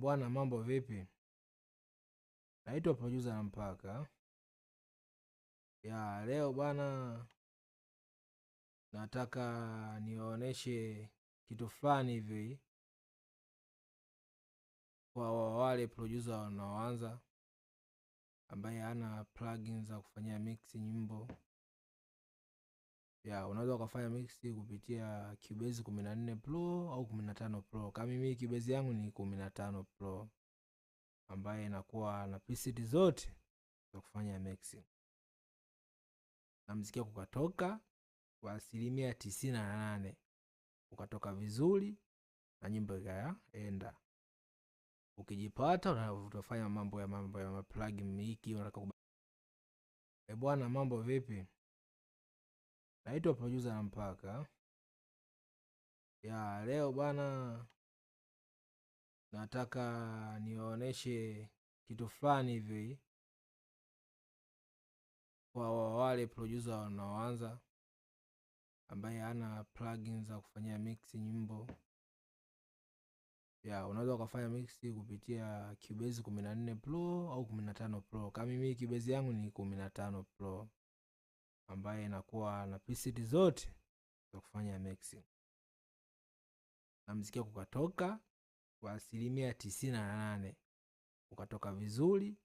Bwana, mambo vipi? Naitwa producer na mpaka ya leo bwana, nataka niwaoneshe kitu fulani hivi kwa wale producer wanaoanza, ambaye hana plugins za kufanyia mix nyimbo. Ya unaweza ukafanya mix kupitia Cubase 14 Pro au 15 Pro. Kama mimi Cubase yangu ni 15 Pro, ambaye inakuwa na preset zote za kufanya mixing. Na mziki wako ukatoka kwa 98%, ukatoka vizuri na nyimbo ikaenda. Ukijipata utafanya mambo ya plugin hiki unataka. Bwana, mambo vipi? Naitwa producer na mpaka ya leo bwana, nataka niwaoneshe kitu fulani hivi kwa wale producer wanaoanza, ambaye hana plugins za kufanyia mix nyimbo. Ya unaweza ukafanya mix kupitia Cubase 14 Pro au 15 Pro. Kama mimi Cubase yangu ni 15 Pro, ambaye inakuwa na preset zote za kufanya mixing. Na mziki wako ukatoka kwa 98%, ukatoka vizuri.